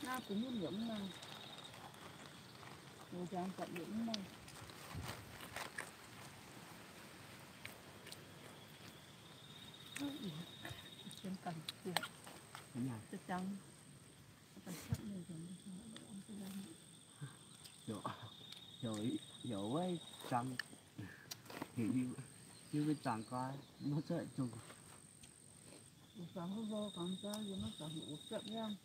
Naaiv bun nyunv yaac mv nangh. Mbuo jangx dapc yaac mv nangh. Heuc, heuc wuov zaangc, heuc yie, yie mbuo zaangc gau, maiv zeiz zungh. Zaangc mbuo gangx jauv yie maiv zaangc heuc wuov ziepc liangv.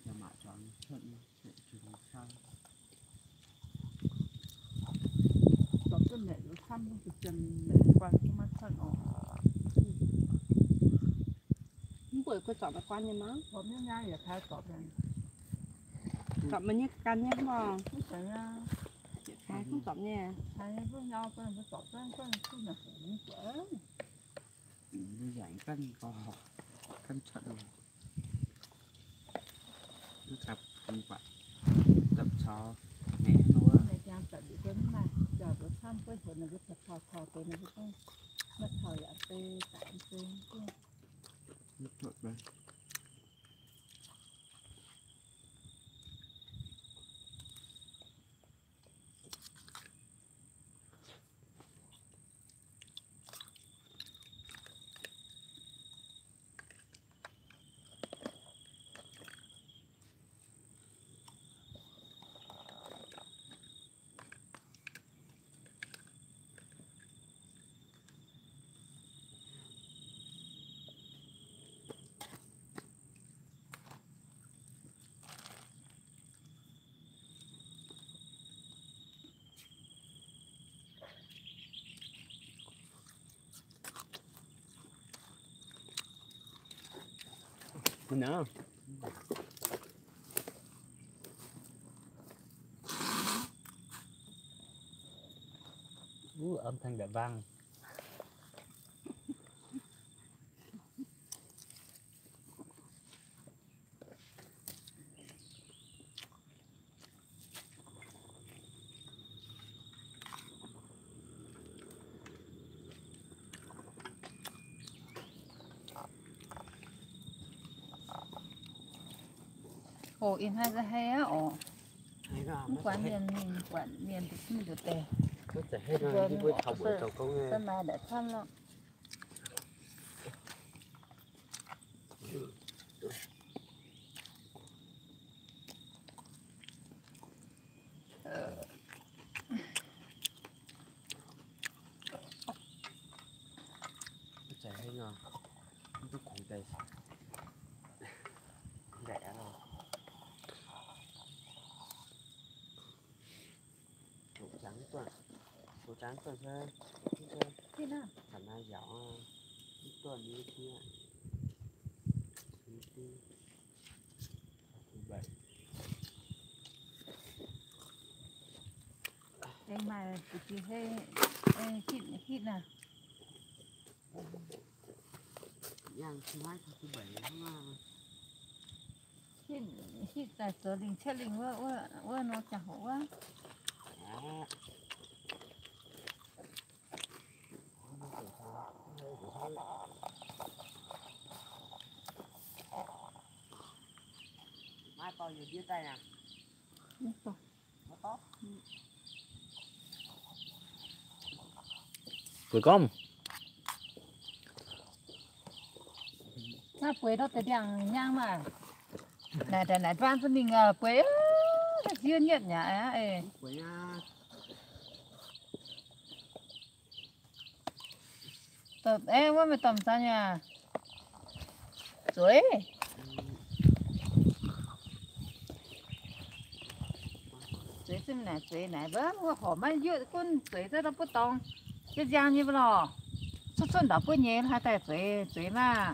Yie maiv zaangc cuotv nyei, cuotv jiex sang. Zorpc duqv maeqc liuz camv, mbuo zuqc zien maeqc guanh maiv cuotv oc. Mv buatc kuv zorpc maaih guanh nyei maiv? Zorpc nyei, nyaah yietc kaaix zorpc. Zorpc meih nyei gan nyei mv baac. Yietc kaaix gunv zorpc nyei. Mbuo yangh ganh gau, ganh cuotv. Mv gapv, mv baac gapv caux maeqc wuov. Ú, âm thanh đá văng. Ov, ih hnoi se hei aqv oc. Mv buatc mienh, mingh buatc mienh deix mv nzuqc deix. Mbuo se maaih ndaaih camv lorqc. Aengx maaih buoz-jiex hei, aengx hitv, hitv naaic. Hitv, hitv daaih zoux lingh cietv lingh wuov, wuov, wuov nor ziangh hoc wuov. Maiv dorh yie ndiev daaih aqv. Bueix gormv. Naaiv bueix ndortv deix ndiangx-nyangv maah. Naaic, naaic, naaic baan zuqc mingh bueix, ziex nyetv nyei aqv. Aeqv, wuov meih dorh zanc yaac zueiz. Zueiz zinh naaic, zueiz naaic, wuov horpc maiv yutv gunv zueiz za'gengh butv dorngx, jienv nziang nyei mv lorqc. Cuotv cuotv ndorpc buov nyei haaix daaih zueiz, zueiz maah.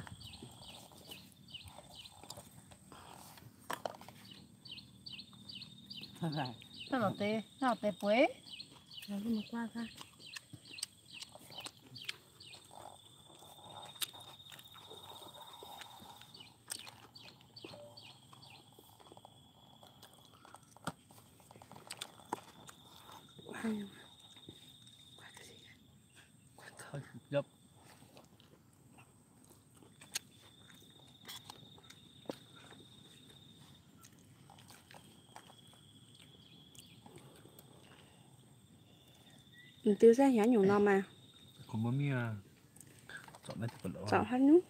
Naaiv lorz deix, naaiv lorz deix bueix. Mv diuh se hnyangx nyungc nor maah. Zorpc haaix nyungc?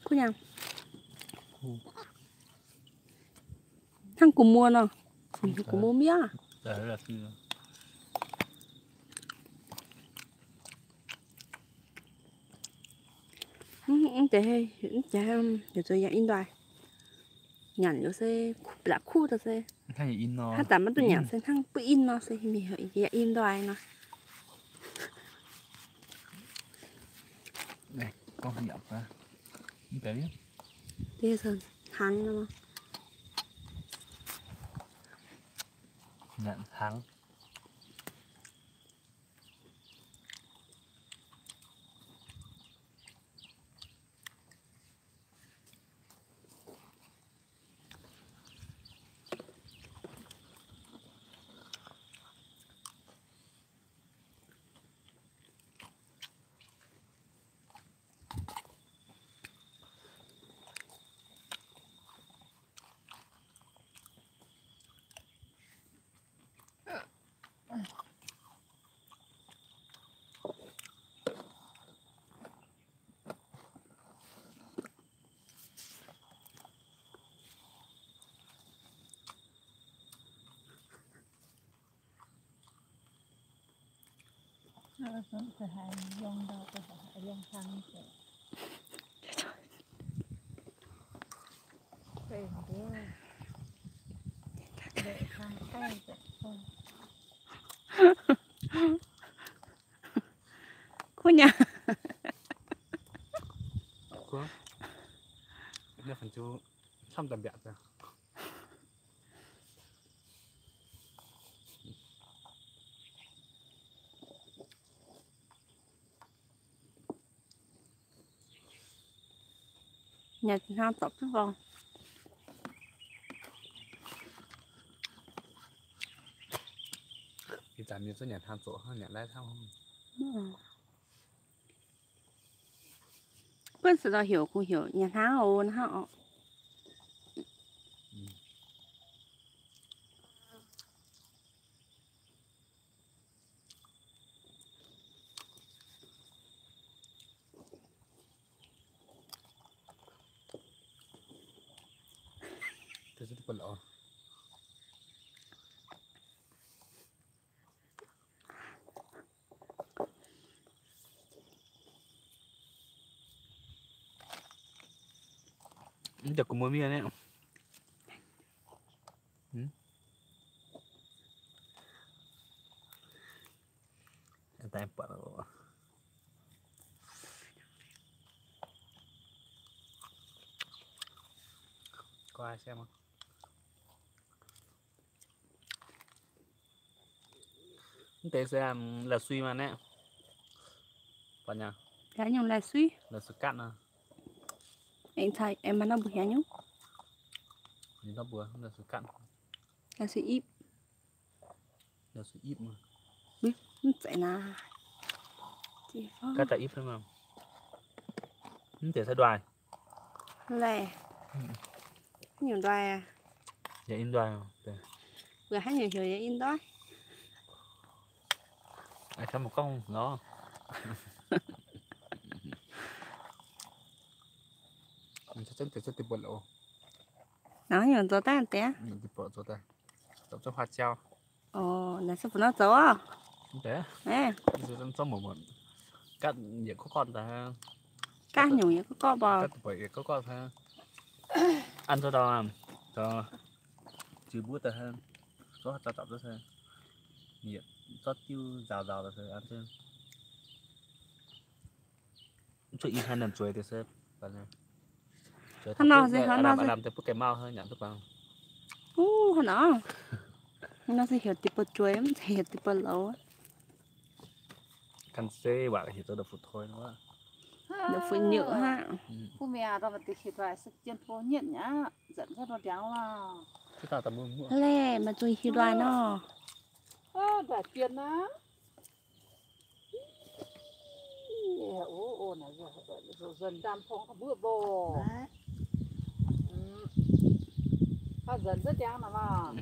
Kuv nyei. Hnangv gu'muoz nor. Gu'muoz miev. Mv deix, mv deix, heuc zoux yaac in ndoih. Nyanc liuz se, la'kuqv daaih se. Hnangv daaih maiv duqv nyanc se hnangv butv in nor se, mingh heuc yaac in ndoih nor. Deix se hnangv nor. Nyanc hnangv. Kuv nyei. Nyanc hnangv zorpc duqv faaux. Ih zanc mienh zuqc nyanc hnangv zoqc hnangv, nyanc laih hnangv. Buonv se dau heuc kungx heuc nyanc hnangv oc, hnangv oc. Mv deix gu'muoz miev naaiv. Mv deix se la'sui maah naaiv. Yaac nyungc la'sui. La'sui gatv nor. Aengx caux aengx maaih nor mbuo hiaangx nyungc. La'sui gatv. La'sui ipv. Mv zeiz naaiv. Gatv daaih ipv maah. Mv deix se ndoih. Laih. Haaix nyungc ndoih aqv? Yaac in ndoih. Mbuo haaix nyungc heuc yaac in ndoih? Ih zanc mv gorngv nor. Naaiv haaix nyungc zoux daaih deix? Zoux zungv hoa jauv. Oc, naaiv se bun nor zoux oc. Zorqv muonc muonc, gatv yietc gorqv gorqv daaih. Gatv nyungc yietc gorqv gorqv baac. Gatv yietc gorqv gorqv daaih. An zoux dauh, zoux jiex mbuov daaih, zorqv zaux zapc duqv se, yietc zorqv diuv nzaaux nzaaux daaih se an se. Cuotv i haaix nor zueiz deix se, hnangv nor se, hnangv nor se, hnangv nor se heuc deix buo zueiz, mv zeiz heuc deix buo louz. Gan zeiv waac heuc zoux da'futv toi nor. Ninh fui nyuqc hnangv. Kuv mienh dongh maaih deix hieh nduaih se jien bo nyetv nyaqv, nzanc zungv nor ndiangx lorh. Laeh maaih zungh hieh nduaih nor. Nduaih jien aqv.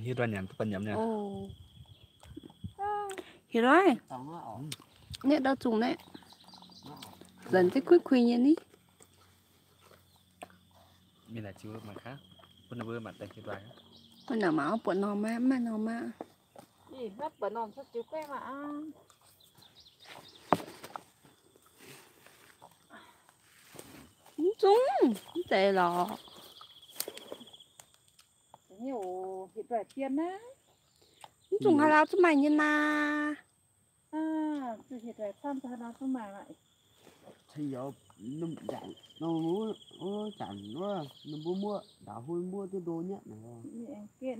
Hieh nduaih nyanc duqv baac nyanc nyei. Hieh nduaih. Naeqv ndau zungh naeqv. Nzanc zungv kuiv kuiv nyei ni. Mienh naaic ziux mangc gaax, bun ninh mbuo mangc deix hieh nduaih. Bun naaic mangc buatc norm maiv, maaih norm maiv. Mv zungv, mv zeiz lorqc. Mv zungh haaix lauh zungv maaih nyei naaic. Zanc wuov, ninh mbuo muoqv ndaauv hui muoqv duqv ndo nyatv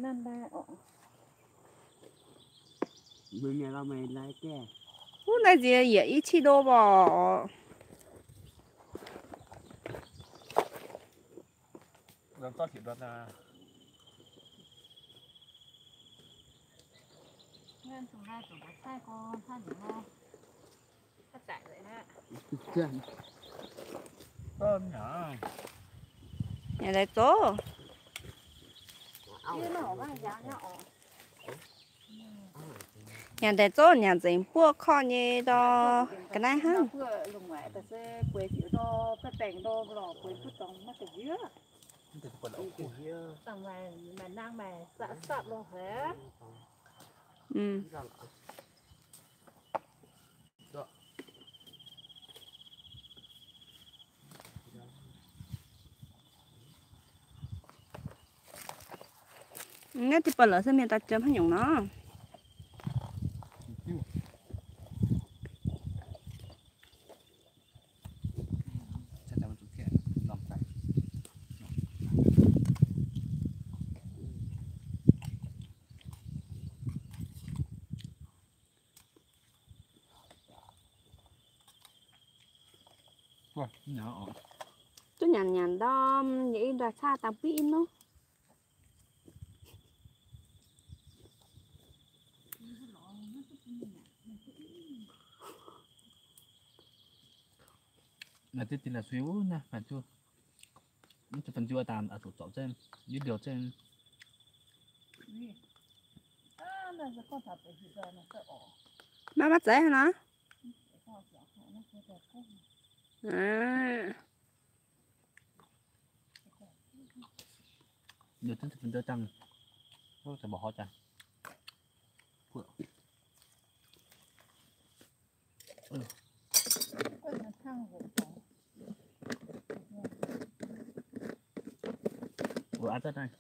naaic. Wuov naaiv nziex yietc i cih ndo mborqc. Nyanc deix zoux. Nyanc deix zoux nyanc nzengc buoqv korv nyei ndor ga'naaiv hnangv. Naaiv deix ba'laqc se mienh daaih jiem haaix nyungc nor? Duqv nyanc nyanc ndorm, yie i ndoih caa dangh biv i nor. Naaiv deix dinh naaic sui wuov naaiv, naaiv zuqc, mv zuqc fun nziu daan, zuqc zorpc zengv, yie liouh zengv. Maiv maaih zeiz haaix nor? Liouh zengv zuqc fun nziu daan, mbuo mborqc hov jaax. Wuov aqv daaih naaiv,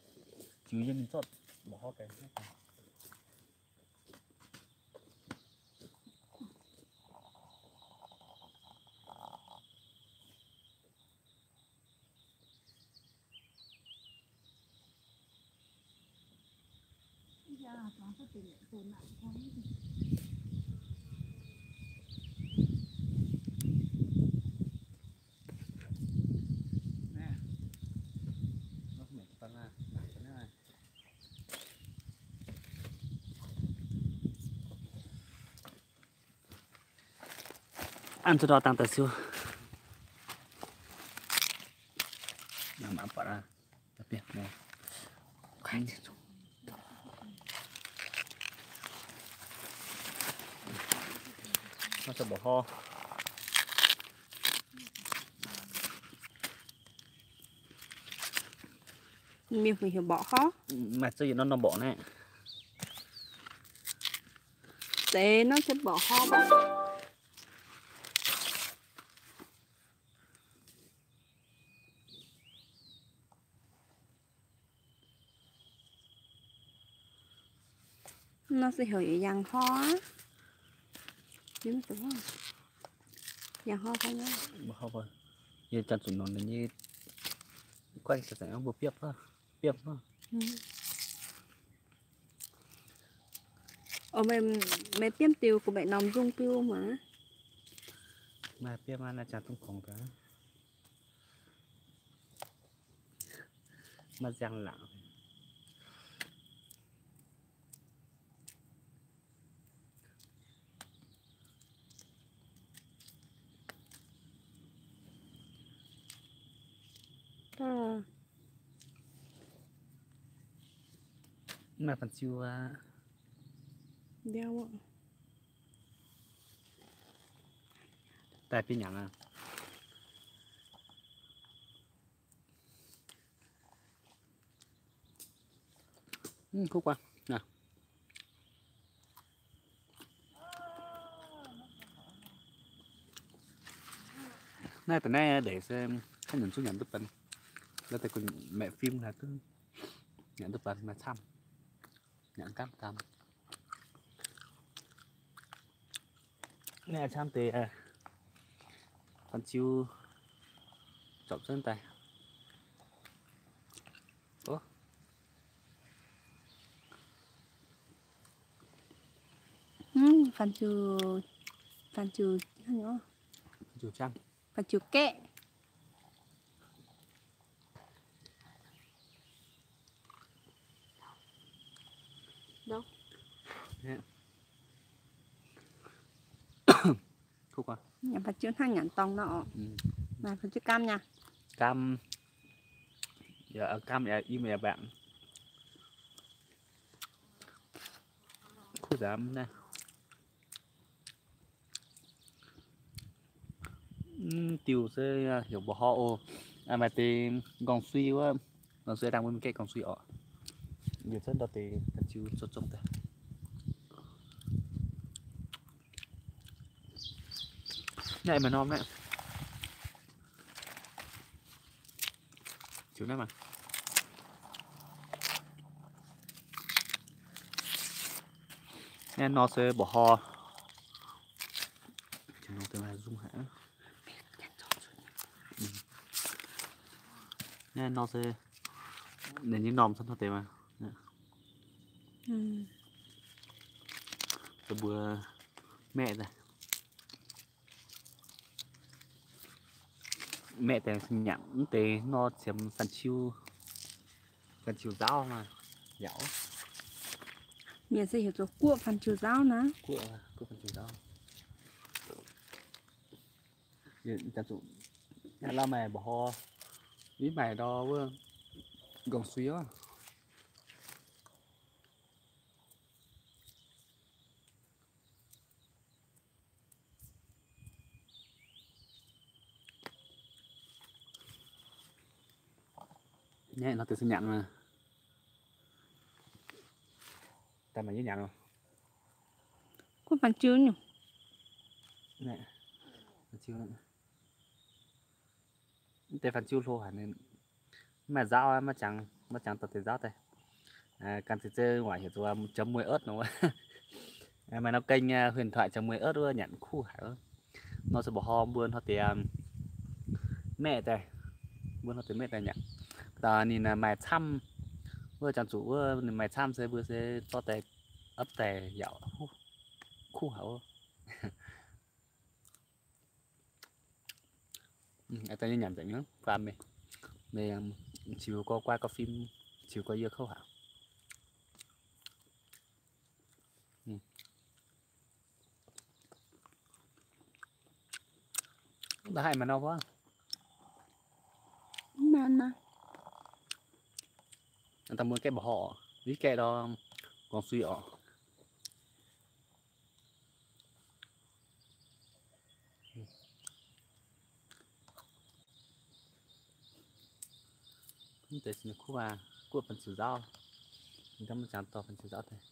ziux yie mingh zorqv mborqc hov gaengh. An zuqc ndorh dangh daaih siou. Mborqv hov. Mienh heuc mborqv hov. Maaih zouv yietc norm norm mborqv naaiv. Deix norm se mborqv hov. Nor se heuc yangh hov aqv. Yangh hov fai nyei? Yie janx zuqc nonc nyei, guaih za'gengh mbuo biopv, biopv. Meih biopv diuh gu'mba'nor nzung biu maah. Maaih biauv maiv naaiv ziangh dungv kungx gaax. Maiv ziangh laangc. Maaih fanh ziu aqv. Daaih biauv nyanc aqv. Kuv guanh. Naaiv da'naaiv ndeic se haaix nyungc zungv nyanc duqv baan. Laaix deix gu'nyuoz maeqc fim haaix duqv nyanc duqv baan, maaih camv, nyanc gaamv gaamv. Naaiv camv deix fanh ziu zorpc zunv daaih. Fanh ziu, fanh ziu, fanh ziu gaeqv. Fanh ziu hnangv nyanc dorngx nor oc. Maaih fanh ziu gaamv nyei. Gaamv, gaamv yaac im yaac mbaeqc. Kuv nzamv naaiv. Diuh se heuc mba'ho oc. Maaih deix nqorngv sui wuov, nqorngv sui dangh mbuo mingh gaeqv nqorngv sui oc. Liuz cuotv ndau deix fanh ziu zong zong daaih. Naaiv maaih norm naaiv. Ziux naaiv maah. Naaiv nor se mba'ho. Naaiv nor se ninh nyei norm caux nor deix maah. Mbuo maeqv daaih. Maeqv daaih nyanc mv deix nor qiemx fanh ziu, fanh ziu nzaauv maah, yaac. Mienh se heuc zoux guoqv fanh ziu nzaauv naaiv. Guoqv, guoqv fanh ziu nzaauv. Aav, maaih mba'ho, mv maaih ndau wuov nqorngv sui oc. Naaiv nor deix se nyanc maah. Daaih maaih yie nyanc oc. Guoqv fanh ziu nyungc. Mv deix fanh ziu hlo haic, mv maaih nzaauv, maiv jangx, maiv jangx dorh deix nzaauv daaih. Ganh ziex zei waac heuc zoux chấm muối ớt nor. Maaih norm kênh huyền thoại chấm muối ớt wuov nyanc kuv haic. Nor se mba'ho mbuo hnoi deix maeqv daaih, mbuo hnoi deix maeqv daaih nyanc. Daaih ninh maaih camv, wuov jangx zuqc wuov ninh maaih camv se mbuo se zorqv daaih opv daaih yaac kuv haic oc. Daaih nyei nyanc nzengc, faam meih, meih ziux gorx guai gorx fim, ziux gorx yie kouv haic. Da'haih maaih nor wuov. Daaih mbuo gaeqv mba'ho oc, mv gaeqv ndau nqorngv sui oc. Mv deix kuv aqv, guoqv fanh ziu nzaauv. Mv jangx dorh fanh ziu nzaauv daaih.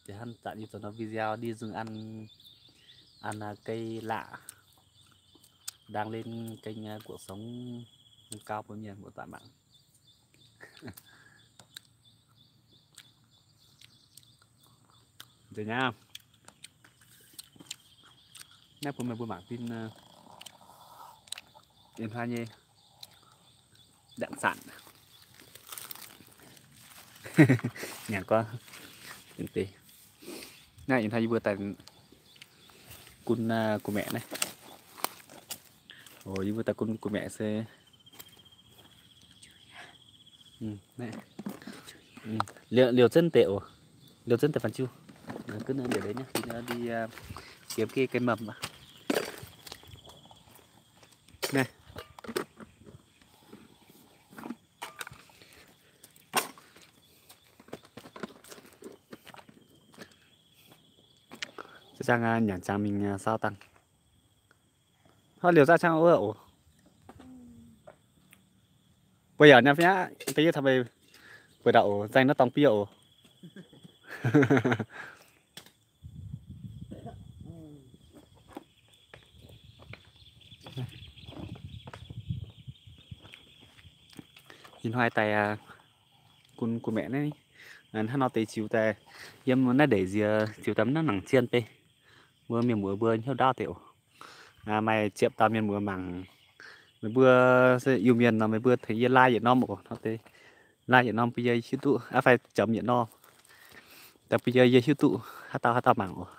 Deix hnangv zanc yie zoux norm video đi dừng ăn, ăn cây lạ đăng lên kênh Cuộc Sống Nâng Cao Bối Miên của Tọa Mạng. Nzengc aqv. Naaiv bun meih mbuo mangc tin, ih hnoi nyei đặc sản. Nyanc gorngv deix. Naaiv ih hnoi yie mbuo daaih gunv gu'maeqc naaiv. Yie mbuo daaih gunv gu'maeqc se liouh, liouh zunv deix oc. Liouh zunv deix fanh jiu. Gunv liouh deix nyei, liouh deix, giemx ga'memh aqv. Naaiv za'gengh nyanc ziangx mingh saau dangh. Hnangv liouh zaqv qangv wuov oc. Bueix yaac nyei fai aqv, da'yietv caux meih bueix ndau oc, nzaeng naaiv dorngx biouv oc. Ih hnoi daaih gunv gu'maeqc naaiv, hnangv nor deix ziux daaih yiem naaiv ndeic nziex ziux daaih mv nangc zien bei. Mbuo mienh muoz mbuo hnyouv ndaauv deix oc. Maaih ziepc dauh mienh muoz mangc, meih mbuo se Iu-Mienh nor, meih mbuo tengx yie like yietc norm oc. Hnangv deix like yietc norm bun yie hiuv duqv, aa, fai jomc yietc norm, daaih bun yie, yie hiuv duqv haaix dauh haaix dauh mangc oc.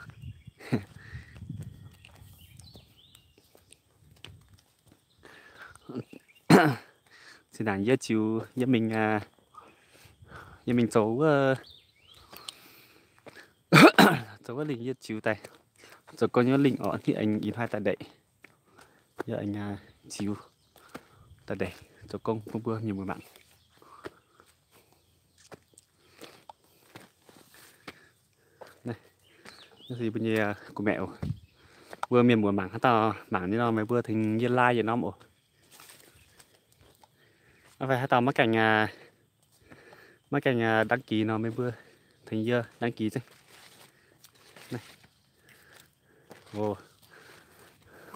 Zinh ndaangc yie ziux, yie mingh, yie mingh zoux wuov, zoux wuov lingh yie ziux daaih, zoux gong nyei wuov lingh oc, hnangv aengx ih hnoi daaih ndeic, yie aengx ziux daaih ndeic zoux gong bun mbuo mienh muoz mangc. Naaiv se mbuo nyei gu'maeqc oc. Mbuo mienh muoz mangc haaix dauh mangc nyei nor, meih mbuo tengx yie like yietc norm oc. Aa, fai haaix dauh maiv gaengh, maiv gaengh đăng ký nor, meih mbuo tengx yie đăng ký zengv.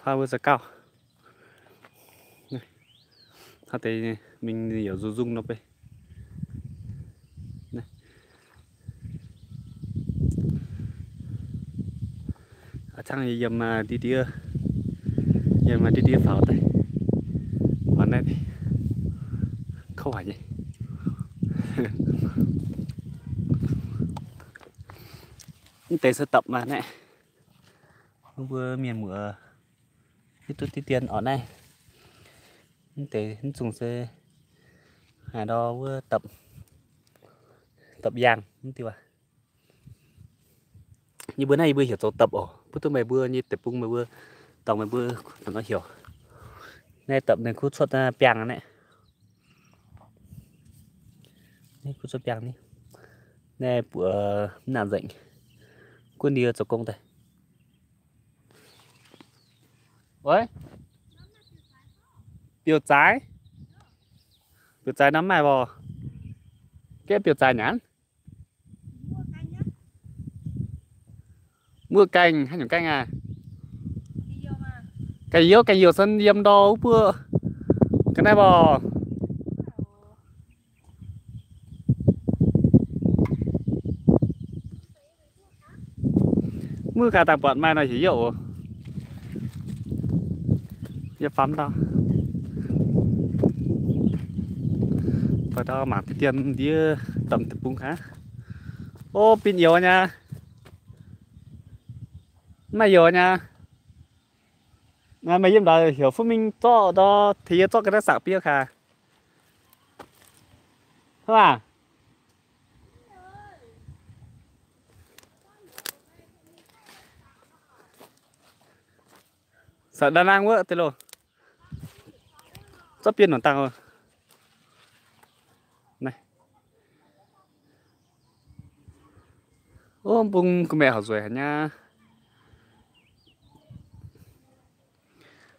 Huaav wuov za'gauh. Hnangv deix mingh yaac nzung nzung nor bei. A'cangv yiem ndiev ndiev, yiem ndiev ndiev faaux daaih. Faaux naaiv kouv haic nyei. Mv deix se dapc maah naaiv. Mbuo mienh muoz hiuv duqv diqv dien orqc naaiv. Mv deix mv zungh se haaix ndau wuov dapc, dapc yaangh mv diuh aac. Yie mbuo naaiv yie mbuo heuc zoux dapc oc. Mv duqv meih mbuo nyei deic-bung meih mbuo dorngx meih mbuo nor heuc. Naaiv dapc ninh kuv cuotv biangh naaiv. Naaiv kuv cuotv biangh ni. Naaiv buoz mv nangc nzengc. Gunv ndie zoux gong daaih. Weic, biouv-zaaix? Biouv-zaaix norm maaih mv baac, gaeqv biouv-zaaix nyanc. Muoz gaengh, haaix nyungc gaengh aac? Gaengh youz, gaengh youz sen yiem ndau wuov buoz. Ga'naaiv mv baac. Muoz gaax dangh buatc maaih nor heuc yie oc. Yie famv ndau. Buatc ndau mangc diqv dien ndiev domh deic-bung hnangv. O, bin youz nyei. Maaih youz nyei. Meih yiem ndau heuc Fuqv Mingh zorqv ndau, tengx yie zorqv ga'naaiv saqc biouv kaax. Hnangv aac? Saqc ndau nangh wuov deix loh. Zorqv bienh nonc dangh oc. Naaiv. O, mbung gu'maeqc horpc nzueic haic nyei.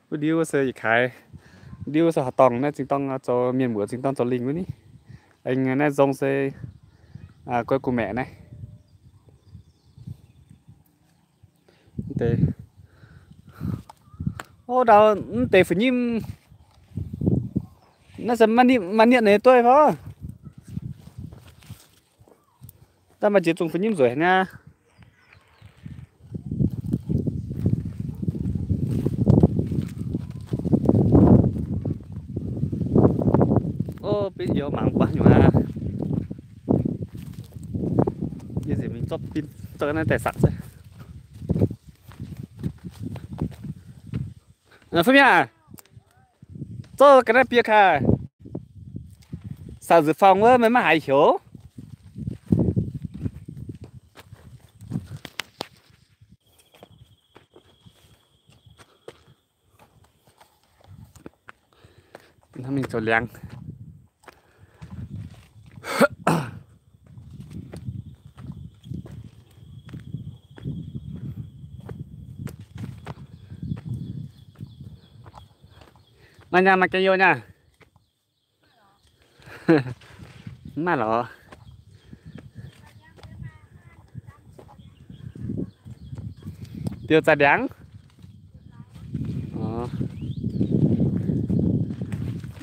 Wuov ndiuv se yietc kaaix, ndiuv se horqc dorngh naaiv zingh dorng zoux mienh muoz zingh dorng zoux lingh wuov ni. Aengx naaiv nzong se guei gu'maeqc naaiv. Mv deix, o, ndau mv deix fu'nyimv, naaiv se maaih nie-, maaih nienh nyei dueiv fai? Daaih maaih ziex zungh fu'nyimv nzueic nyei. O, bin youz mangc buangv nyungc aqv. Yie nziex mingh zorqv bin, zorqv naaiv daaih saqc se. Fuqv Mingh aac, Zorqv ga'naaiv bieqc kaaix. Sau nzuqc faang wuov meih maiv haiz heuc. Hnangv mingh zoux liangx. Maaih nyaanh maaih ga'yoh nyaah? Mv maaih lorz. Biouv zaaih ndiangx.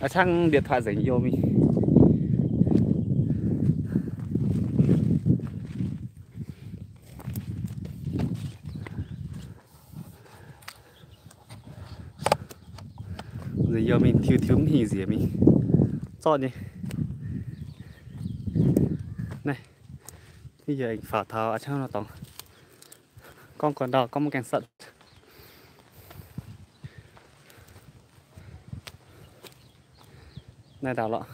A'cangv điện thoại nzengc youh mingh. Nzengc youh mingh tiux tiux mv hingh nziex mingh. Zorqv nyei. Naaiv, yie aengx faaux taux a'cangv nor dorngx. Gorngv gau ndau gorngv mv gaengh satv. Naaiv ndau lorqc.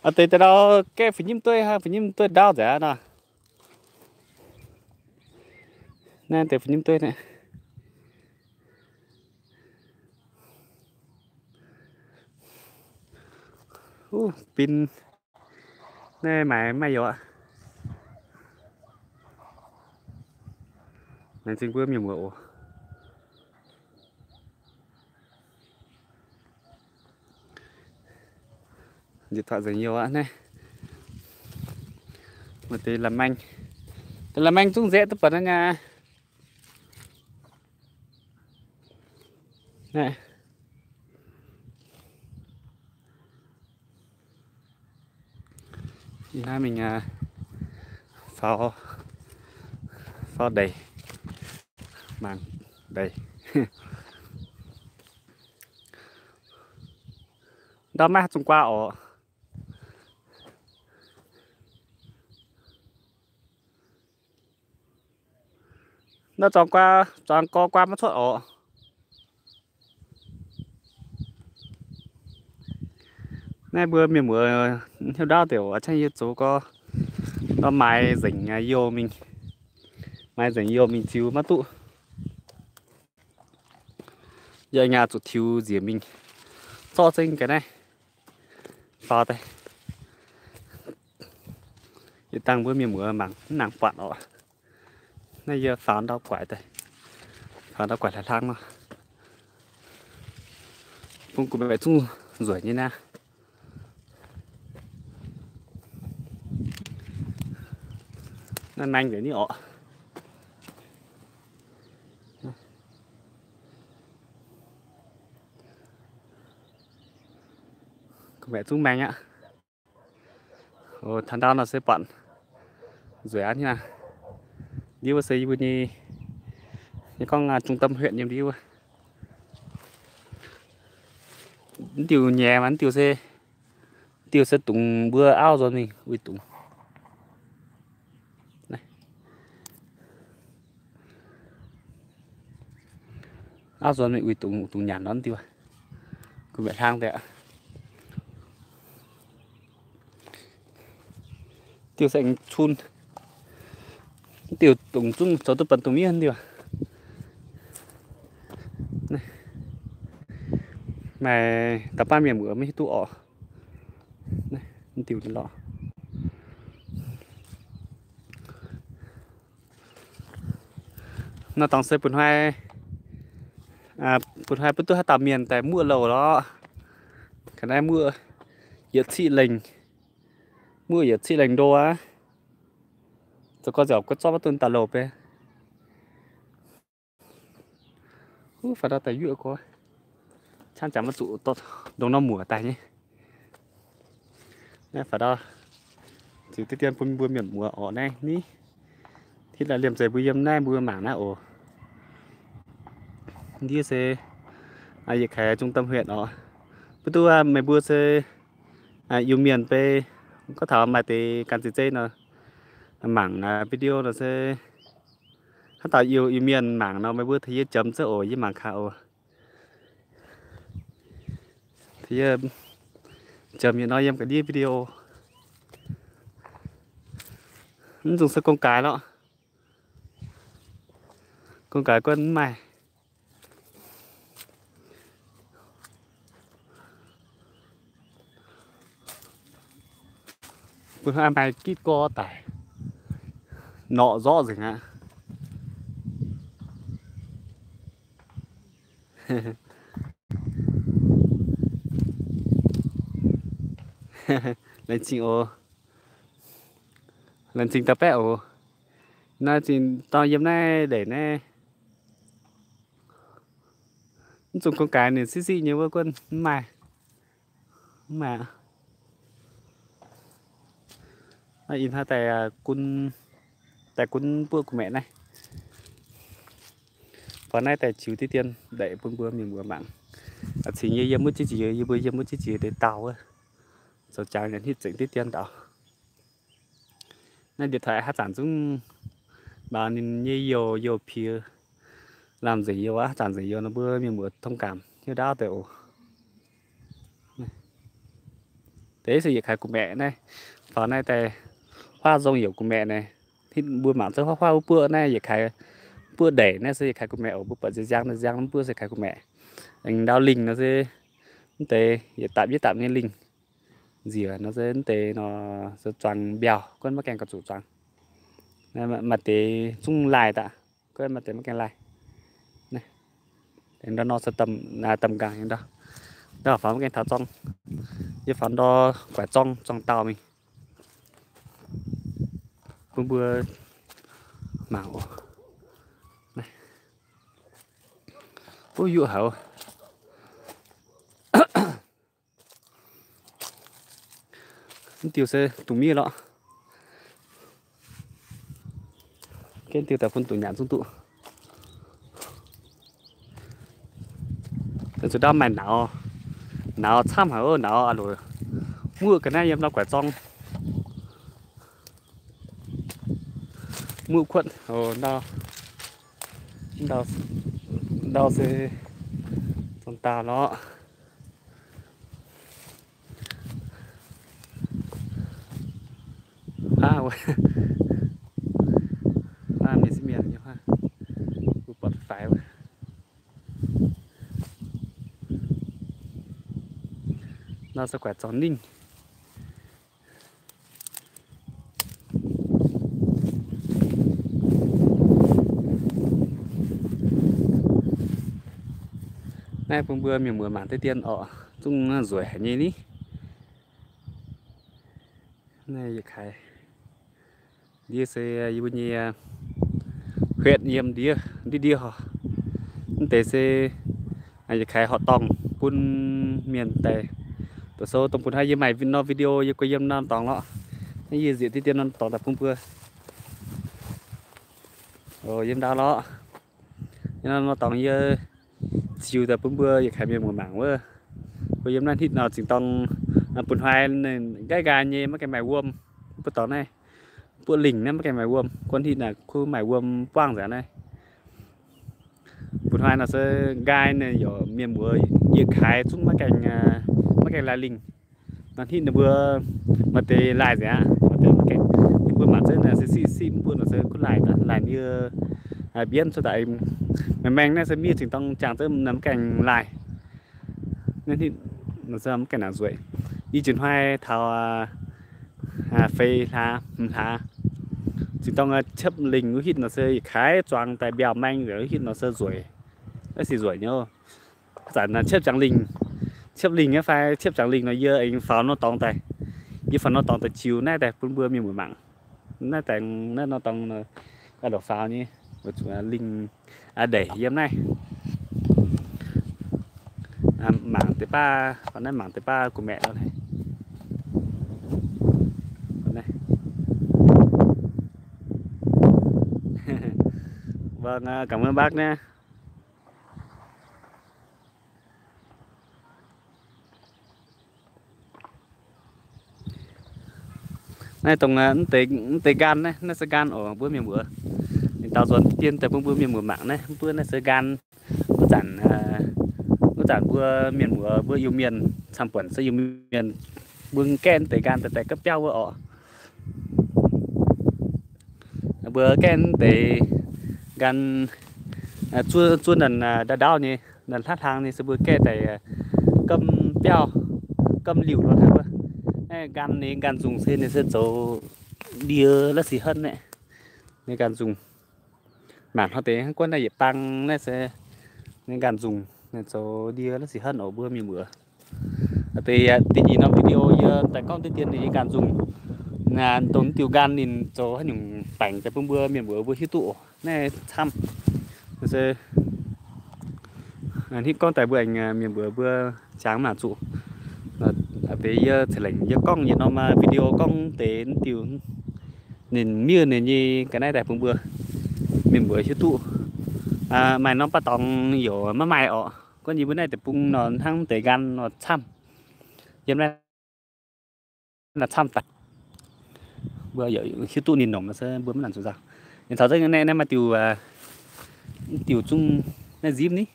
Aa, deix daaih ndau gaeqv fui nyimv dueiv, fui nyimv dueiv ndaauv nzengc aqv nor. Naaiv deix fui nyimv dueiv naaiv. Bin naaiv maaih maiv youz aqv. Laengz zingh mbuo mienh muoz oc. Điện thoại nzengc youh aqv naaiv. Maaih deix la'maeng, deix la'maeng zungv nzaeqv duqv buatc naaiv nyei. Ih hnoi mingh faaux, faaux ndeic, mangc ndeic. Ndau maiv haaix zungh guaa oc. Ndau zuangx guaa, zuangx gorx guaa maiv cuotv oc. Naaiv mbuo mienh muoz hnyouv ndaauv deix oc, a'cangv yie zoux gorx ndau maaiz nzengc youh mingh, maaiz nzengc youh mingh ziux maiv duqv. Yie aengx zuqc tiux nziex mingh zorqv zengv ga'naaiv faaux daaih. Yietc dangh mbuo mienh muoz mangc mv nangc buatc oc. Naaiv yie faaux ndau guaix daaih, faaux ndau guaix hlaax hlang nor, bun gu'maeqc zungv nzueic nyei naaiv. Naaiv maeng nzengc ni oc. Gu'maeqc zungv maeng aqv. Taux ndau nor se buatc nzueic aqv nyei. Ndiev wuov se yie mbuo nyei, nyei gorngv trung tâm huyện nyei ndiev wuov. Mv diuh nyei maaih mv diuh se, mv diuh se dungz mbuo auv nzuonx mingh uix dungz. Auv nzuonx mingh uix dungz, dungz nyanc nor mv diuh. Gu'maeqc hlang deix aqv. Diuh se aengx cun. Diuh dungz zungv zoux duqv banh dungz miev diuh. Maaih da'baav mienh muoz maiv hiuv duqv orqc. Diuh lorqc. Nor dorngx se bun hnoi, bun hnoi bun duqv haaix dauh mienh daaih muoqv louh lorqc. Ga'naaiv muoqv yietc ciqv lengh, muoqv yietc ciqv lengh ndo aqv. Zoux gorx nziaauc guov zorqv maiv duqv daaih louh beiv. Huv, faaux ndau daaih yuoqv gorx, camv jangx maiv zuqc ndongc nor muoc daaih nyei. Naaiv faaux ndau ziux deix dien bun mbuo mienh muoz orqc naaiv ni. Hitv laaix liemh zeih mbuo yiem naaiv mbuo mangc naaiv oc. Ndiev se yietc kaaix trung tâm huyện orqc. Mv duqv meih mbuo se Iu-Mienh beiv Gorngv taux maaih deix ganh zeiz zeiv nor, mangc naaiv video nor se haaix dauh Iu-Mienh mangc nor, meih mbuo tengx yie jomc zungv oc, yie mangc gaax oc. Tengx yie jomc yietc nor yiem ga'ndiev video. Mv nzungh se gong-gaaix lorqc. Gong-gaaix guanh mv maaih. Mbuo hnangv maaih gitv gorx daic, norqc nzorqc nzengc aqv. Laengz zingh oc. Laengz zingh dauh baeqv oc. Naaiv zingh dorh yiem naaiv ndeic naaiv. Mv zungh gong-gaaix ninh siqv siqv nyei wuov guanh mv maaih. Mv maaih aqv. Naaiv ih hnoi daaih gunv, daaih gunv buoqv gu'maeqc naaiv. Faaux naaiv daaih ziux diqv dien ndeic bun mbuo mienh muoz mangc. Cingx yie yiem wuov jienv jiex, yie mbuo yiem wuov jienv jiex deix dauh wuov, zoux jangx nyanc hitv zengc diqv dien daux. Naaiv điện thoại haaix zanc zungv maux ninh nyei youh, youh piex, lamh nzengc youh aqv, haaix zanc nzengc youh nor mbuo mienh muoz thông cảm hiuv ndaauv deix oc. Deix se yietc kaaix gu'maeqc naaiv, faaux naaiv daaih huaav nzong youc gu'maeqc naaiv. Hitv mbuo mangc zungv huaav huaav wuov buoqv naaiv yietc kaaix, buoqv ndeic naaiv se yietc kaaix gu'maeqc oc. Mbuo buatc nziang nziang wuov buoqv se kaaix gu'maeqc. Aengx ndau lingh nor se mv deix yietc dapc yietc dapc nyei lingh. Nziex nor se mv deix nor se zuangx mbiauh, guanh maiv gaengh gauh zuqc zuangx. Maaih deix zungv laaih daaih, guanh maaih deix maiv gaengh laaih. Ndau nor se damh nqaangc ndau. Ndau faaux maiv gaengh taux zorng. Yie faaux ndau guaix zorng, zorng daauh mingh bun mbuo mangc oc. Wuov yuoqv haic. Mv diuh se dungx miev lorqc. Gaengh diuh daaih bun dungx nyanc zungv duqv. Zuqc ndau maaih nauz, nauz camv haic oc, nauz aqv loc. Muoqv ga'naaiv yiem ndau guaix zorng. Muoqv kuotv oc, ndau, ndau se zorng daauh lorqc. Huaav, huaav mienh sieqv mienh nyei huaav, mbuo buatc faix wuov. Nor se guaix zorng ningh. Naaiv bun mbuo mienh muoz mangc deix dien orqc, zungv nzueic haic nyei ni. Naaiv yietc kaaix ndiev se yie mbuo nyei huyện yiem ndiev, ndiev ndiev horpc. Mv deix se yietc kaaix horqc dorngh bun mienh daaih doqc sou dongh bun haaix yie maaih nor video yie guei yiem norm dorngx lorqc. Naaiv yie nzieqc deix dien norm dorngx daaih bun mbuo. Yiem ndau lorqc. Yiem norm dorngx yie ziux daaih bun mbuo yietc kaaix mienh muoz mangc wuov. Mbuo yiem naaiv hitv nor zingh dorng bun haaix ninh nqaiv nqaai nyei maiv gaengh maaih wuom. Mbuo dorngx naaiv buoqv lingh naaiv maiv gaengh maaih wuom. Guon hitv naaic kuv maaih wuom buangv nzengc naaiv. Bun haaix nor se nqaai ninh yaac mienh muoz yietc kaaix zungv maiv gaengh, maiv gaengh laai lingh. Nor hitv ninh mbuo maaih deix laai nzengc aqv, maaih deix maiv gaengh. Ninh mbuo mangc zengv naaic se siqv siqv mv buo nor se kuv laai, laai nie mbienv cuotv daaih. Maengx maengx naaiv se miev zingh dorng jangx zengv naaic maiv gaengh laai. Naaiv hitv nor se maiv gaengh nangc nzueic. Ih jiex hnoi taux feix hlaax, hmz hlaax, zingh dorng ciepv lingh wuov hitv nor se yietc kaaix zuangx daaih mbiauh maeng nzengc wuov hitv nor se nzueic. Naaiv sic nzueic nyei. Zanc ciepv jangx lingh, ciepv lingh nyei fai ciepv jangx lingh nor yie aengx faaux norm dorngx daaih. Yie faaux norm dorngx daaih ziux naaiv daaih bun mbuo mienh muoz mangc. Naaiv daaih naaiv norm dorngx a'loc faaux nyei, weic zuqc lingh ndeic yiem naaiv. Mangc deix baav, naaiv mangc deix baav gu'maeqc. Vâng, cảm ơn bác nhé. Naaiv dongh mv deix nqaan naaiv, naaiv se nqaan oc mbuo mienh muoz. Ninh daaux nzuonx dien daaih bun mbuo mienh muoz mangc naaiv, mbuo naaiv se nqaan. Wuov zanc, wuov zanc mbuo mienh muoz mbuo Iu-Mienh camv-buonc se Iu-Mienh, mbuo gaeqv mv deix nqaan daaih daaih gapv biauv wuov oc. Mbuo gaeqv mv deix nqaan, zuov, zuov naanc ndau-ndau nyei, naanc hlaav hlang nyei se mbuo gaeqv daaih gapv biauv, gapv liuh lo haic wuov. Naaiv nqaan ninh nqaan nzungh se ninh se zoux ndie la'sic henv naaiv. Ninh nqaan nzungh. Mangc hnoi deix hnangv guonv naaiv yietc bang naaiv se ninh nqaan nzungh, ninh zoux ndie la'sic henv oc mbuo mienh muoz. Deix, deix nyeic norm video yie daaih gorngv deix dien ninh nyei nqaan nzungh. Dongh diuh nqaan ninh zoux haaix nyungc baengc daaih bun mbuo mienh muoz mbuo hiuv duqv oc. Naaiv camv se hnangv gorngv daaih mbuo aengx mienh muoz mbuo jangx mv nangc zuqc. Deix yie ceix lengc yie gorngv yietc norm video gorngv deix diuh ninh miev ninh nyei ga'naaiv daaih bun mbuo mienh muoz hiuv duqv. Maaih norm baav dorngx yaac maiv maaih orqc. Gorngv yie mbuo naaiv deic-bung nor hnangv deix nqaan nor camv. Yiem naaiv camv daaih. Mbuo hiuv duqv ninh nongc se mbuo maiv nangc zuqc nzauh. Ninh caux zengv naaiv maaih diuh, diuh zungv naaiv nzimv ni.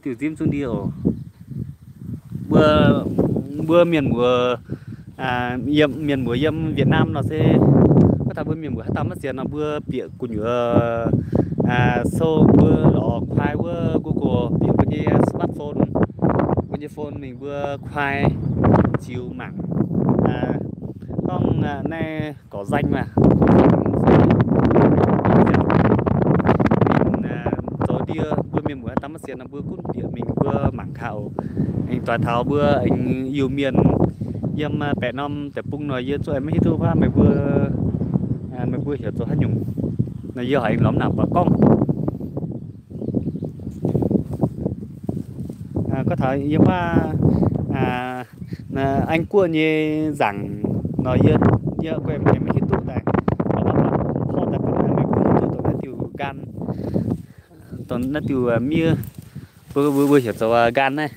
Diuh nzimv zungv ndie oc. Mbuo, mbuo mienh muoz, mienh muoz yiem Việt Nam nor se, gorngv taux mbuo mienh muoz haaix dauh maiv sienx nor mbuo bieqc gu'nyuoz sou mbuo lorz kuaai wuov Google bieqc mbuo nyei smartphone, mbuo nyei phone mingh mbuo kuaai ziux mangc. Gorngv naaiv gorqv-nzaang maah, zoux ndie mbuo mienh muoz haaix dauh maiv sienx nor mbuo gunv bieqc mingh mbuo mangc gaax oc. Aengx doix taux mbuo aengx Iu-Mienh yiem baeqc norm deic-bung nor yie zuqc aengx maiv hiuv duqv wuov meih mbuo, meih mbuo heuc zoux haaix nyungc nor yie horpc aengx lorz mv nangc buatc gorngv. Gorngv taux yiem wuov Anh Guoqv nyei nzaangc nor yie, yie guai maiv hiuv duqv daaih, porv daaih bun meih mbuo hiuv duqv dongh naaiv diuh nqaan, dongh naaiv diuh miev, mbuo, mbuo heuc zoux nqaan naaiv.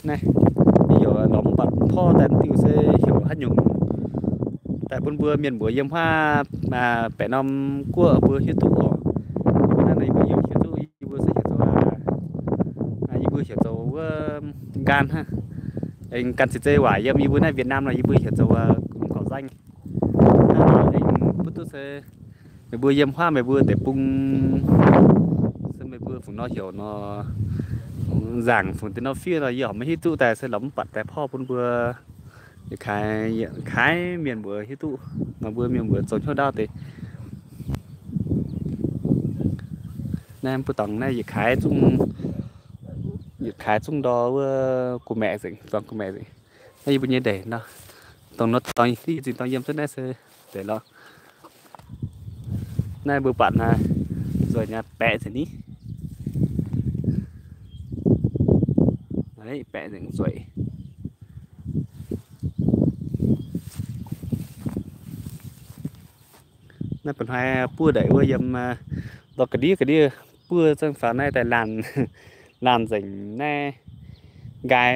Naaiv, yie heuc lorz mv buatc porv daaih diuh se heuc haaix nyungc daaih bun mbuo mienh muoz yiem huaav baeqc norm guoqv mbuo hiuv duqv oc. Naaiv yie mbuo heuc hiuv duqv, yie mbuo se heuc zoux, yie mbuo heuc zoux wuov nqaan hnangv. Aengx ganh ceix zei waac yiem yie mbuo naaiv Việt Nam nor yie mbuo heuc zoux gorqv-nzaang. Aengx mbuo duqv se meih mbuo yiem huaav meih mbuo deic-bung se meih mbuo fungc nor heuc nor, nzaangc fungc deix nor fiev nor yie horpc maiv hiuv duqv daaih se lorz mv buatc daaih porv bun mbuo kaaix, kaaix mienh mbuox hiuv duqv nor mbuo mienh mbuox zoux hnyouv ndaauv deix. Naaiv mbuo dorngx naaiv yietc kaaix zungv, yietc kaaix zungv ndor wuov gu'maeqc nzengc, dorngx gu'maeqc nzengc. Naaiv yie mbuo nyei ndeic nor, dongh nor dorngx yie zingh dorngx yiem cuotv naaiv se ndeic lorqc. Naaiv mbuo buatc naaiv nzueic nyei baeqc nzengc ni. Baeqc nzengc nzueic. Naaiv ba'hnoi buov ndeic wuov yiem ndortv ga'ndiev ga'ndiev buov zengv faaux naaiv daaih laanh, laanh nzengc naaiv nqaai,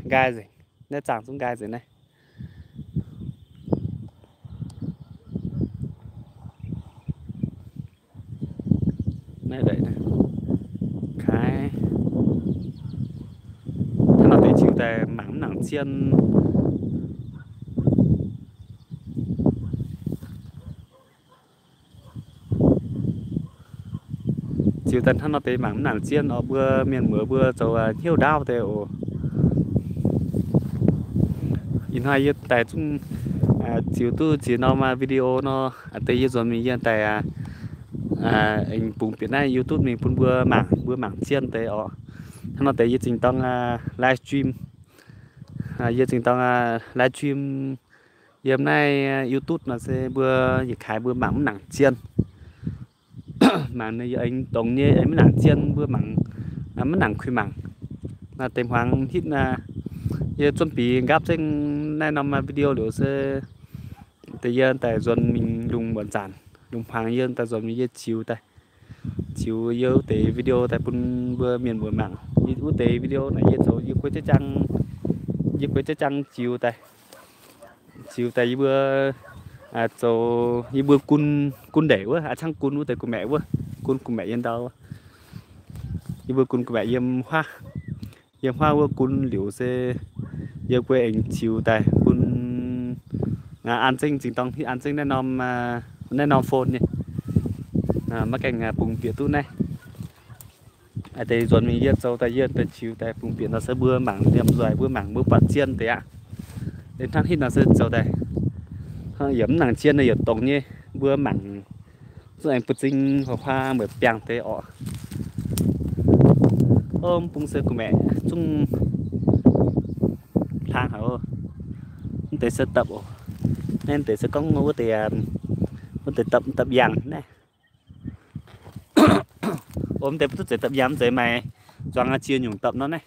nqaai nzengc, naaiv zaangh zungv nqaai nzengc naaiv. Naaiv ndeic naaiv kaaix, hnangv nor deix ziux daaih mangc mv nangc zien. Ziux daaih hnangv nor deix mangc mv nangc zien oc. Mbuo mienh muoz mbuo zoux hnyouv ndaauv deix oc. Ih hnoi yie daaih zungv ziux duqv ziex norm video nor, deix yie nzuonx mingh yie daaih aengx bungx bieqc naaiv YouTube mingh bun mbuo mangc, mbuo mangc zien deix oc. Hnangv nor deix yie zingh dorng live stream, yie zingh dorng live stream yiem naaiv YouTube nor se mbuo yietc kaaix mbuo mangc mv nangc zien. Mangc ninh aengx dongz nyei, aengx mv nangc zien mbuo mangc mv nangc kuh mangc. Naaiv deix hmuangx hitv yie zuonv bieqc nqaapv zengv naaiv norm video liuz se deix yie daaih nzuonx mingh lungh muonc zanc, lungh hmuangx yie daaih nzuonx mingh yie ziux daaih, ziux yie wuov deix video daaih bun mbuo mienh muoz mangc. Wuov deix video naaic yie zoux yie guei jaiv jaang, yie guei jaiv jaang ziux daaih, ziux daaih yie mbuo zoux yie mbuo gun, gun ndeic wuov, aa, caangv gun wuov deix gu'maeqc wuov, gun gu'maeqc yiem ndau. Yie mbuo gun gu'maeqc yiem huaav, yiem huaav wuov gun liuz se yie mbuo aengx ziux daaih bun an zengv zingh dorng hitv an zengv naaiv norm, naaiv norm phone nyei, maiv gaengh bungx bieqc duqv naaiv. Deix nzuonx mingh yie zoux daaih yie daaih ziux daaih bungx bieqc nor se mbuo mangc liemh nzueic, mbuo mangc mbuo buatc zien deix aqv. Deix hnangv hitv nor se zoux daaih yaac mv nangc zien, yaac dongz nyei. Mbuo mangc zungv aengx buoz-zing huaav-huaav mueic biangh deix orqc. Ov, mv bung se gu'maeqc zungv hlang haic oc. Mv deix se dapv oc. Naaiv deix se gorngv wuov deix, wuov deix dapv, dapv yangh naaiv. Mv deix mv duqv zeiz dapv yangh, mv zeiz maaih zuangx ziex nyungc dapv nor naaiv.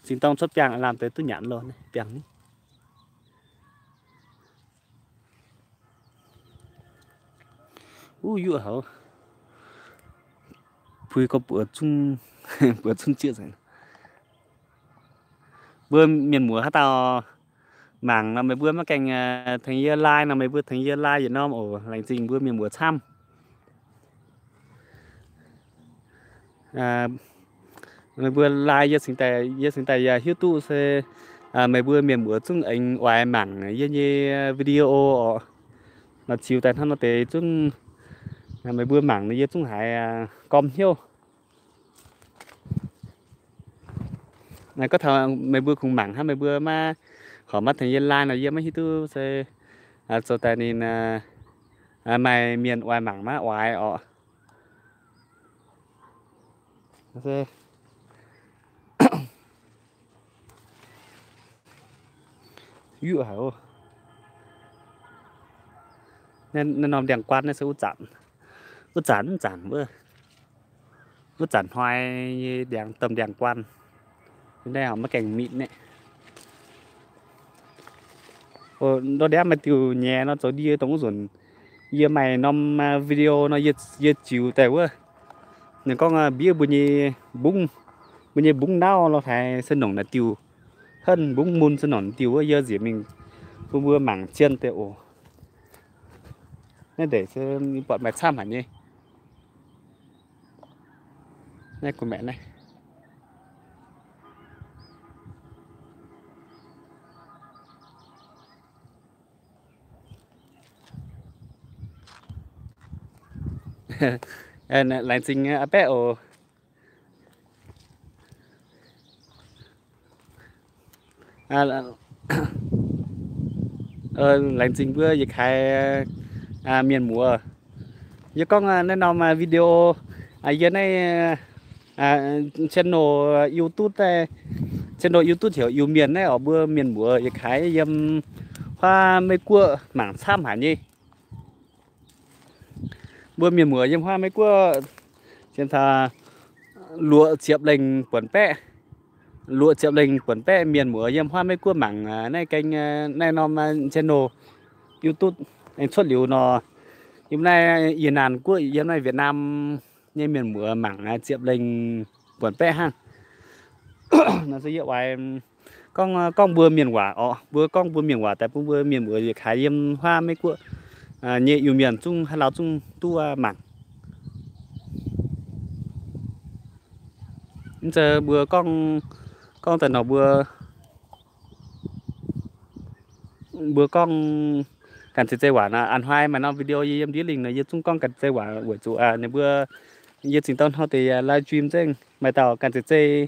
Zingh dorng cuotv biangh lamh deix duqv nyanc loh naaiv biangh. Uv, yuoqv haic. Puix gorngv buoz zungv, buoz zungv zieqv nzengc. Mbuo mienh muoz haaix dauh mangc nor meih mbuo maiv gaengh tengx yie like nor meih mbuo tengx yie like yietc norm oc. Laengz zingh mbuo mienh muoz camv. Meih mbuo like yie cingx daaih, yie cingx daaih yaac hiuv duqv se meih mbuo mienh muoz zungv aengx oix mangc yie nyei video oc. Nor ziux daaih hnangv nor deix zungv meih mbuo mangc nor yie zungv haiz gormx hnyouv. Gorngv taux meih mbuo kungx mangc hnangv, meih mbuo maiv horpc maiv tengx yie like nor yie maiv hiuv duqv se zoux daaih ninh maaih mienh oix mangc maiv oix oc. Yuoqv haic oc. Naaiv norm ndiangx-guaan naaiv se wuov zanc, wuov zanc, wuov zanc wuov, wuov zanc hnoi nyei ndiangx, domh ndiangx-guaan. Naaiv maiv gaengh mitv naaiv. Ndortv ndiangx maaih diuh nyei nor zoux ndie dongh wuov nzunc yie maaih norm video nor yie ziux daaih wuov. Ninh gorngv mbiev mbuo nyei mbungv, mbuo nyei mbungv nauv lorh haaix se nongc naaic diuh, henv mbungv mun se nongc diuh wuov, yie nzieqc mingh bun mbuo mangc zien deix oc. Naaiv ndeic se buatc maaih camv haic nyei. Naaiv gu'maeqc naaiv. Laengz zingh a'baeqv oc. Laengz zingh mbuo yietc kaaix mienh muoz. Yie gorngv naaiv norm video, yie naaiv channel YouTube, channel YouTube heuc Iu-Mienh naaiv oc, mbuo mienh muoz yietc kaaix yiem huaav Meiv Guoqv mangc camv haic nyei. Mbuo mienh muoz yiem huaav Meiv Guoqv cien taux luoqc ziepc lengh buonc baeqv, luoqc ziepc lengh buonc baeqv mienh muoz yiem huaav Meiv Guoqv mangc naaiv gaeng, naaiv norm channel YouTube aengx cuotv liuz nor, yiem naaiv Yietc Naanc Guoqv, yiem naaiv Việt Nam nyei mienh muoz mangc ziepc lengh buonc baeqv hnangv. Nor se yie oix gorngv, gorngv mbuo mienh waac orqc, mbuo gorngv mbuo mienh waac daaih bun mbuo mienh muoz yietc kaaix yiem huaav Meiv Guoqv nyei Iu-Mienh zungv haaix lauh zungv duqv mangc. Mv zeiz mbuo gorngv, gorngv daaih nor mbuo, mbuo gorngv ganh zeiz-zeiv waac nor, a'hnoi maaih norm video yie yiem ndiev lingh nor yie zungv gorngv ganh zeiz-zeiv waac weic zuqc ninh mbuo, yie zingh dorn hnoi deix live stream nzengc, maaih dauh ganh zeiz-zeiv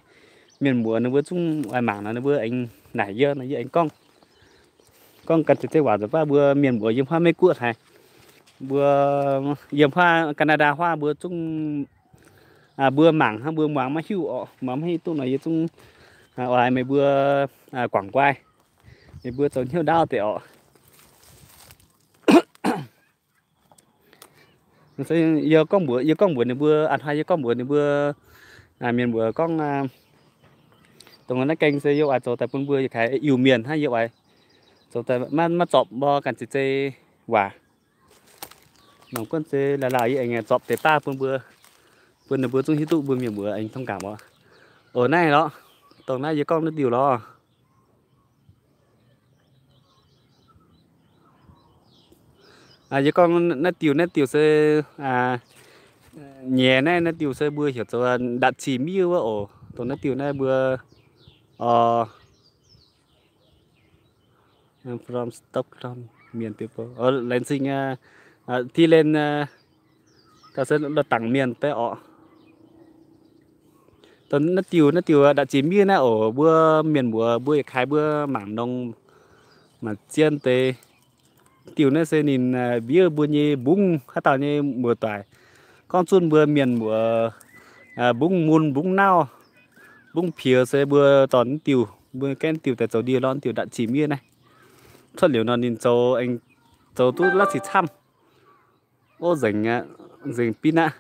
mienh muoz ninh mbuo zungv oix mangc nor ninh mbuo aengx naaic yie nor yie aengx gorngv, gorngv ganh zeiz-zeiv waac nzunc baav mbuo mienh muoz yiem huaav Meiv Guoqv haic, mbuo yiem huaav Canada huaav mbuo zungv, mbuo mangc hnangv mbuo muangx maiv hiuv orqc, muangx maiv hiuv duqv nor yie zungv oix meih mbuo guangc guai, meih mbuo zoux hnyouv ndaauv deix orqc. Yie gorngv mbuox, yie gorngv mbuox ninh mbuo, a'hnoi yie gorngv mbuox ninh mbuo, mienh mbuox gorngv, dongh naaiv gaeng se yie oix zoux daaih bun mbuo yietc kaaix Iu-Mienh hnangv, yie oix zoux daaih maiv zorpc mbuo ganh zeiz-zeiv waac. Nongc guonv se laauh laauh yie aengx zorpc deix baav bun mbuo. bun ninh mbuo zungv hiuv duqv mbuo mienh muoz aengx tong gaax mbuo. Oc, naaiv lorqc, dongh naaiv yie gorngv naaiv diuh lorqc. Yie gorngv naaiv diuh, naaiv diuh se nyei naaiv, naaiv diuh se mbuo heuc zoux ndatc ziex miev wuov oc. Dongh naaiv diuh naaiv mbuo, from Stockton, Mienh, people, laengz zingh, Thailand, da'se dangc mienh deix orqc. Dongh naaiv diuh, naaiv diuh ndatc ziex miev naaiv oc, mbuo mienh muoz mbuo yietc kaaix mbuo mangc nongx, mangc zien deix. Diuh naaiv se ninh mbiev mbuo nyei mbungv haaix dauh nyei muoz-doic. Gorngv zunh mbuo mienh muoz mbungv mun, mbungv nauv, mbungv piex se mbuo dorh naaiv diuh, mbuo gaengh diuh daaih zoux ndie lorqc, diuh ndatc ziex miev naaiv. Cuotv liuz nor ninh zoux, zoux duqv la'sic camv. Ov, nzengc, nzengc binv aqv.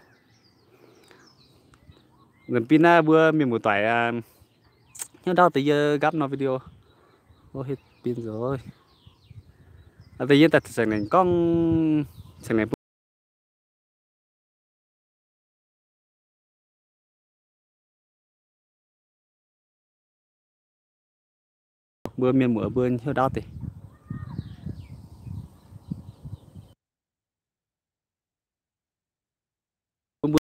Nzengc binv aqv, mbuo mienh muoz-doic hnyouv ndaauv deix yie nqapv nor video. Ov, hietv binv nzoih. Deix yie daaih ceng-nengc gorngv, ceng-nengc bun mbuo mienh muoz mbuo hnyouv ndaauv deix.